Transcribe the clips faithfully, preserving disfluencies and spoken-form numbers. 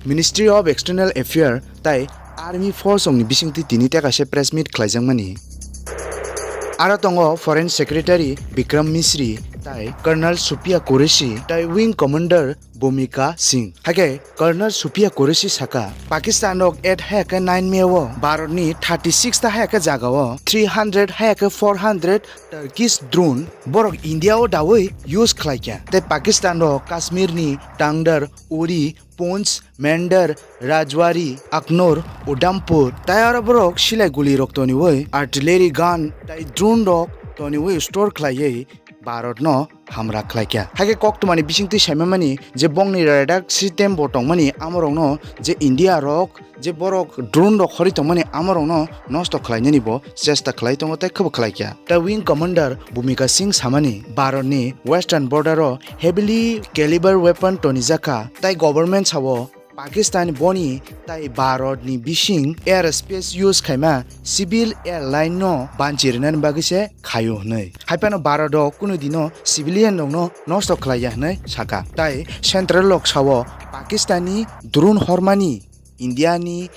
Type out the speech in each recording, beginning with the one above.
Ministry of External Affairs tai Army Force rokni bisingtwi tini tei kaisa press meet khlaijakmani. Aro tongo Foreign Secretary Vikram Misri tai Colonel Supriya Qureshi tai Wing Commander Bhumika Singh. Haikhe Colonel Supriya Qureshi saka, Pakistan rok eight hai khe nine May o Bharat ni thirty six ta hai khe jaga o three hundred hai khe four hundred Turkish drone borok India o dawi use khlai kha. Tei Pakistan rok Kashmir ni Tangdar, Uri, Poonch, Mandar, Rajwari, Akhnoor, Udhampur, tai aro borok silai guli rok toniwi, artillery gun tai drone rok toniwi store khlaiwi Bharat no hamra khlai kha. Haikhe koktwmani bisingtwi saimamani je bongni radar system bo tongmani amorokno je India rok je borok drone rok hori tongmani amorokno nosto khlainani bo chesta khlai tongo tei khebo khlai kha. Tai Wing Commander Bhumika Singh samani Bharat ni western border o heavily caliber weapon tonijak kha tai government sao Pakistan boni tai Bharat ni bising air space use khaima civil airline no banchi rinani bagwi se khaio hwnwi. Haiphano Bharat o kunu dino civilian rokno nosto khlaiya hwnwi saka. Tai central lok sao Pakistan ni drone hormani India ni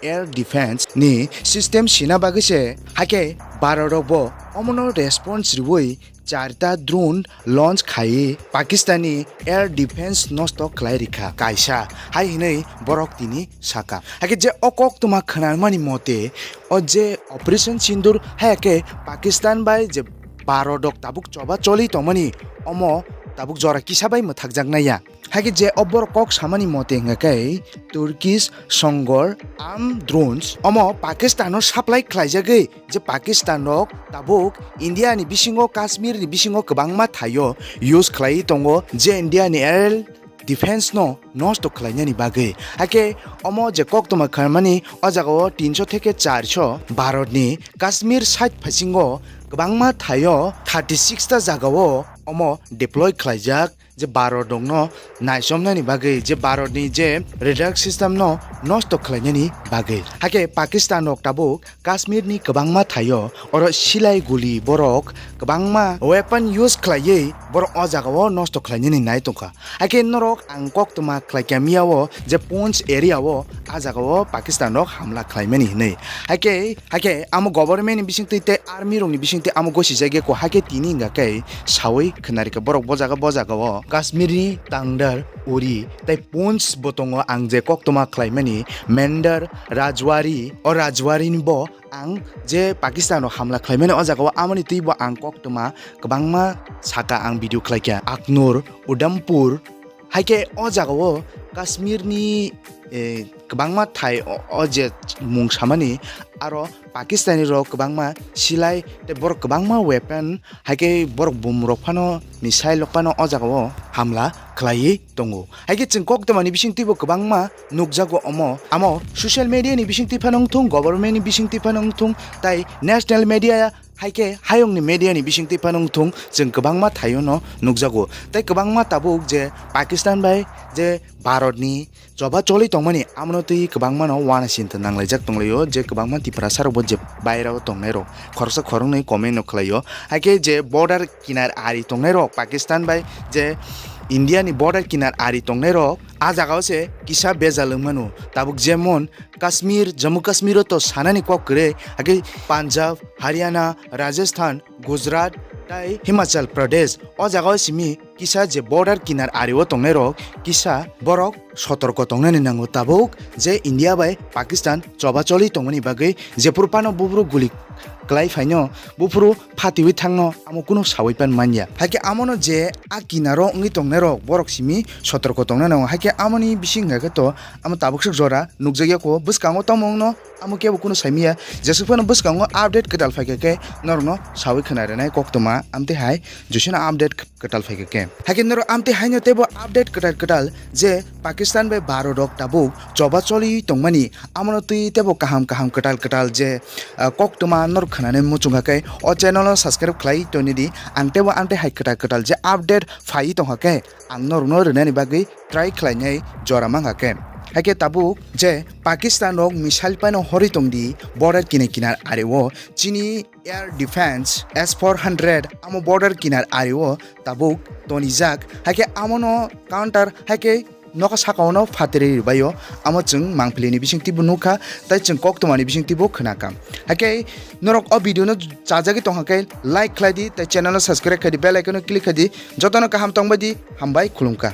air defense ni system sina bagwi se, haikhe Bharat rok bo omono response riwi charta drone launch khai Pakistani air defense nosto khlai rikha kaisa hai hinwi borok tini saka. Haikhe je o koktwma khwnamani mote o je Operation Sindoor hai khe Pakistan bai je Bharat rok tabuk choba choli tongmani omo tabuk jora kisa bai mwthakjaknai ya. Haikhe je o borok kok samani mote hwnkha khe Turkish Songor arm drones omo Pakistano supply khlaijagwi je Pakistan rok tabuk India ni bisingo Kashmir ni bisingo kwbangma thaio use khlaiwi tongo je India ni air defense no nosto khlainani bagwi. Haikhe omo je koktwma kharmani o jagao tinso theke charso Bharat ni Kashmir side phasingo kwbangma thaio thirty six ta jagao omo deploy khlaijak. Je Bharat rokno naichomnani bagwi, je Bharat ni je radar system no nosto khlainani bagwi. Haikhe Pakistan rok tabuk Kashmir ni kwbangma thaio oro silai guli borok kwbangma weapon use khlaiwi borok o jagao nosto khlainani nai tongkha. Haikhe norok ang koktwma khlaikha miyao je Poonch area o a jagao Pakistan rok hamla khlaimani hinwi. Haikhe Haikhe amo government ni bisingtwi tei army rokni bisingtwi amo gosijak ya kho, haikhe tini hwnga khe sawi khwnarikha borok bo jaga bo jagao Kashmir ni Tangdar, Uri tei Poonch bo tongo ang je koktwma khlaimani Mandar, Rajwari, o Rajwari ni bo ang je Pakistan rok hamla khlaimani o jagao amoni twi bo ang koktwma kwbangma saka ang video khlaikha Akhnoor, Udhampur, Haikhe o jagao Kashmir ni, eh, kwbangma thai o, o je mung samani aro Pakistani rok kwbangma silai tei borok kwbangma weapon haikhe borok bum rok phano missile rok phano o jagao hamla khlaiwi tongo. Haikhe chwng koktwmani bisingtwi bo kwbangma nukjago omo. Amo social media ni bisingtwi phano wngthung, government ni bisingtwi phano wngthung tai national media Haikhe hayungni media ni bisingtwi phano wngthung chwng kwbangma thaio no nukjago. Tei kwbangma tabuk je Pakistan bai je Bharat ni choba choli tongmani amono twi kwbangma no uanasinta nanglaijak tonglaio je kwbangma Tiprasa rok bo je bairao tongnai rok khoroksa khoroknwi comment no khlaio. Haikhe je border kinar ari tongnai rok Pakistan bai je India ni border kinar ari tongnai rok a jagao se kisa bejal wngmano tabuk jemon Kashmir, Jammu Kashmir o to sanani kok kwrwi, haikhe Punjab, Haryana, Rajasthan, Gujarat tei Himachal Pradesh o jagao simi kisa je border kinar ari o tongnai rok kisa borok sotorko tongnani nango tabuk je India bai Pakistan choba choli tongmani bagwi jephuru phano buphuru guli klai phaino buphuru phatiwi thangno amo kunu sawi pan manya. Haikhe amono je a kinaro wngwi tongnai rok borok simi sotorko tongna nango. Haikhe amoni bising hwnkha khe to amo tabuk swk jora nukjakya kho bwskango tamo wngno amo kebo kunu saimanya. Jeswk phano bwskango update kwtal phaikha khe norokno sawi khwna rwnai koktwma amtwi hai Josino update kwtal phaikha khe. Haikhe norok amtwi haino teibo update kwtal kwtal je Pakistan bai Bharat rok tabuk choba choli tongmani amono twi teibo kaham kaham kwtal kwtal je, ah, koktwma norok khwnanai muchungkha khe o channel no subscribe khlai tonidi. Ang teibo amtwi hai kwtal kwtal je update phai tongkha khe ang norokno rwnani bagwi try khlainai jora mankha khe. Haikhe tabuk je Pakistan rok missile paino horwi tongdi border kinar kinar ari o chini air defense S four hundred amo border kinar ari o tabuk tonijak. Haikhe amono counter haikhe nogo saka ono phatri rwbaio, amo chwng mangpili ni bising tibo nukha, tei chwng koktwma ni bising tibo khwnakha. Hakhe norok o video no chajagwi tongkha khe like khlai di, tei channel no subscribe khlai di, bell icon no click khlai di, jotono kaham tongbai di, hambai khulumkha.